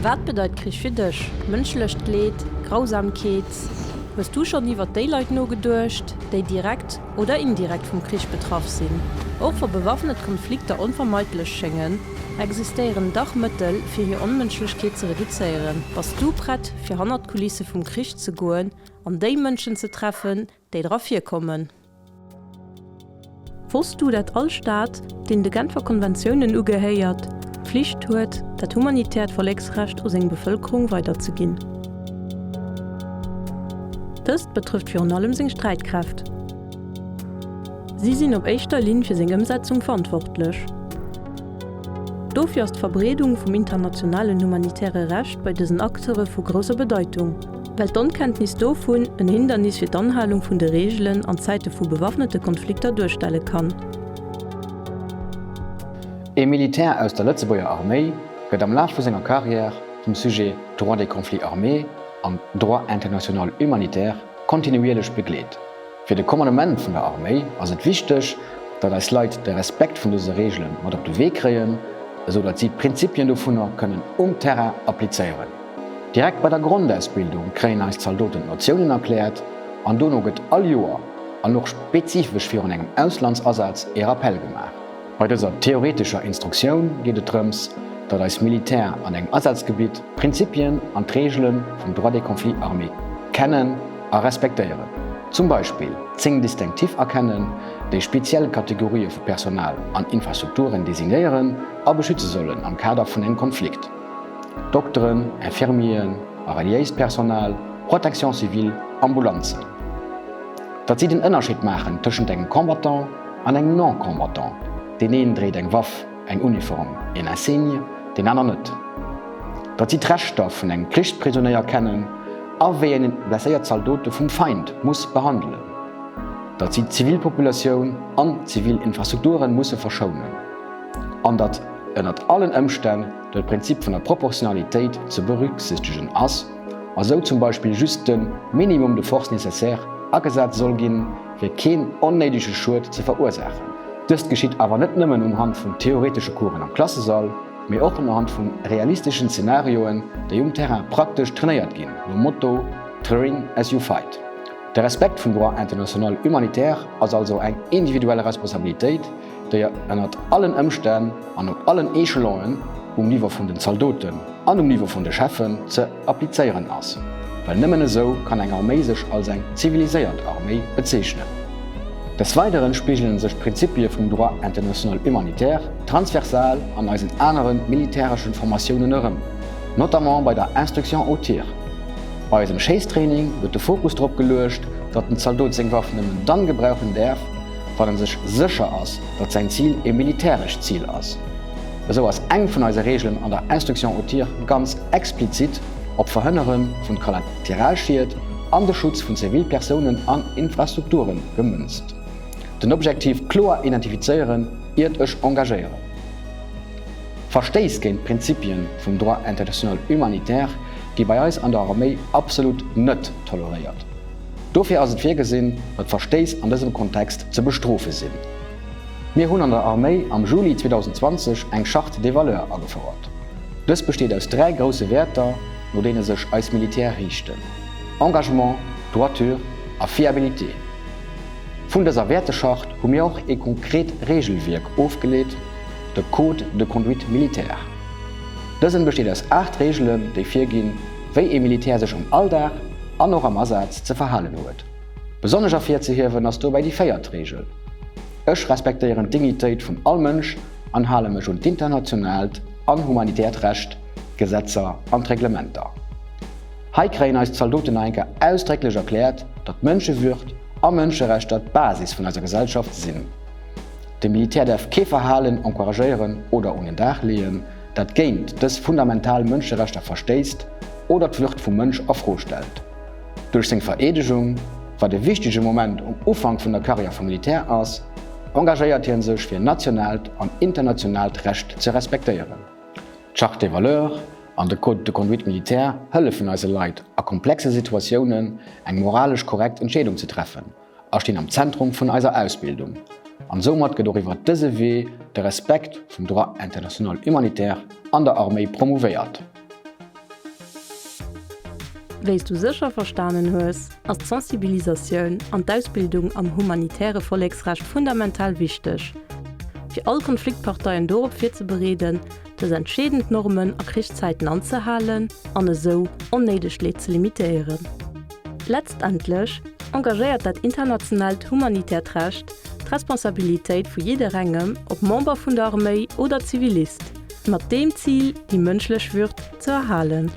Wat bedeit Krich fir dech? Mënschlecht Leed? Grausamkeet? Hues du schonn iwwert déi Leit nogeduecht, déi direkt oder indirekt vum Krich betraff sinn? Och wa bewaffnet Konflikter onvermeidlech schéngen, existéieren dach Mëttel, fir hir Onmënschlechkeet ze reduzéieren. Bass du prett, fir hannert d'Kulisse vum Krich ze goen an déi Mënschen ze treffen, déi dra virkommen? Wosst du, dat all Staat, deen de Genfer Konventiounen ugehéiert, d'Pflicht huet, dat humanitäert Volleksrecht u seng Bevëlkerung weiderzeginn? Dëst betrëfft virun allem seng Sträitkräft. Si sinn op éischter Linn fir seng Ëmsetzung verantwortlech. Dofir ass d'Verbreedung vum internationalen humanitäre Recht bei dësen Acteure vu grousser Bedeitung, well d'Onkenntnis dovun en Hindernis fir d'Anhalung vun de Reegelen an Zäite vu bewaffnete Konflikter duerstelle kann. Ee Militär aus der Lëtzebuerger Arméi gëtt am Laf vu senger Carrière vum Sujet Droit des conflits armés an Droit international humanitaire kontinuierlech begleet. Fir de Kommandement vun der Arméi ass et wichteg, datt eis Leit de Respekt vun dëse Reegele mat op de Wee kréien, esou datt si d'Prinzipien dovunner kënnen um Terrain applizéieren. Direkt bei der Grondausbildung kréien eis Zaldoten d'Notiounen erkläert an dono gëtt all Joer an och spezifesch virun engem Auslandsasaz ee Rappel gemaach. Bei dëser theoretescher Instruktioun geet et drëms, datt eis Militär an engem Asazgebitt d'Prinzipien an d'Reegele vum Droit des conflits armés kennen a respektéieren. Zum Beispill 10 Distinctifs erkennen, déi speziell Kategorië vu Personal an Infrastrukturen designéieren a beschütze sollen am Kader vun engem Konflikt, Dokteren, Infirmieren a reliéist Personal, Protection civile, Ambulanzen. Datt si den Ënnerscheed maachen tëschent engem Combattant an engem Non-Combattant. Deen een dréit eng Waff, eng Uniform, een Insigne, deen aner net. Datt si d'Rechter vun engem Krichsprisonéier kennen a wéi een blesséiert Zaldote vum Feind muss behandelen. Datt si d'Zivilpopulatioun an d'zivil Infrastrukture musse verschounen. An datt ënnert allen Ëmstänn de Prinzip vun der Proportionalitéit ze berücksichtegen ass. A sou zum Beispill just de Minimum de force nécessaire agesat soll ginn, fir keen onnéidege Schued ze verursaachen. Dëst geschitt awer net nëmmen unhand vun theoretesche Coursen am Klassesall, mee och unhand vu realisteschen Zenarioen, déi um Terrain praktesch trainéiert ginn, nom Motto Train as you fight. De Respekt vum Droit international humanitaire ass also eng individuell Responsabilitéit, déi ënnert allen Ëmstänn an op allen Echelonen, um Niveau vun den Zaldoten an um Niveau vun de Cheffen, ze applizéieren ass, well nëmmen esou kann eng Arméi sech als eng ziviliséiert Arméi bezeechnen. Des Weideren spigelen sech d'Prinzipie vum Droit international humanitaire transversal an eisen anere militäreschen Formatiounen erëm, notamment bei der Instruction au tir. Bei eisem Schéisstraining gëtt de Fokus drop geluecht, datt den Zaldot seng Waff nëmmen dann gebrauchen däerf, wann en sech sécher ass, datt säin Zil e militärescht Zil ass. Esou ass eng vun eise Reegelen an der Instruction au tir ganz explizit op d'Verhënnere vun Kollateralschied an de Schutz vun Zivilpersounen an Infrastrukture gemënzt. Den Objektiv kloer identifizéieren, iert ech engagéieren. Verstéiss géint d'Prinzipien vum Droit international humanitaire gi bei eis an der Arméi absolut net toleréiert. Dofir ass et virgesinn, datt Verstéiss an dësem Kontext ze bestrofe sinn. Mir hunn an der Arméi am Juli 2020 eng Charte des valeurs agefouert. Dës besteet aus 3 grousse Wäerter, no deene sech eis Militär riichten, Engagement, Droiture a Fiabilité. Vun dëser Wäertecharte hu mir och ee konkret Reegelwierk ofgeleet, de Code de conduite militaire. Dësen besteet aus 8 Reegelen, déi virginn, wéi ee Militär sech am Alldag an och am Asaz ze verhalen huet. Besonnesch ervirzehiewen ass dobäi déi véiert Reegel, Ech respektéieren d'Dignitéit vun all Mënsch an hale mech un d'internationaalt an humanitäert Recht, d'Gesetzer an d'Reglementer. Hei kréien eis Zaldoten nach eng Kéier ausdrécklech erkläert, datt Mënschewürd a Mënscherechter d'Basis vun eiser Gesellschaft sinn. De Militär däerf kee Verhalen encouragéieren oder un den Dag leeën, dat géint dës fundamental Mënscherechter verstéisst oder d'Würd vum Mënsch a Fro stellt. Duerch seng Vereedegung, wat e wichtege Moment um Ufank vun der Karriär vum Militär ass, engagéiert hie sech fir nationaalt an internationaalt Recht ze respektéieren. D'Charte des valeurs an de Code de conduite militaire hëllefen eise Leit a komplexe Situatiounen eng moralesch korrekt Entscheedung ze treffen a stinn am Zentrum vun eiser Ausbildung. An soumat gëtt och iwwert dëse Wee de Respekt vum Droit international humanitaire an der Arméi promouvéiert. Wéi s du sécher verstanen hues, ass d'Sensibilisatioun an d'Ausbildung am humanitäre Volleksrecht fundamental wichteg, fir all Konfliktparteien dorop virzebereeden, dës entscheedend Normen a Krichszäiten anzehalen an esou onnéidegt Leed ze limitéieren. Letztendlech engagéiert dat internationaalt humanitäert Recht d'Responsabilitéit vu jidderengem, ob Member vun der Arméi oder Zivilist, mat deem Zil, déi mënschlech Würd ze erhalen.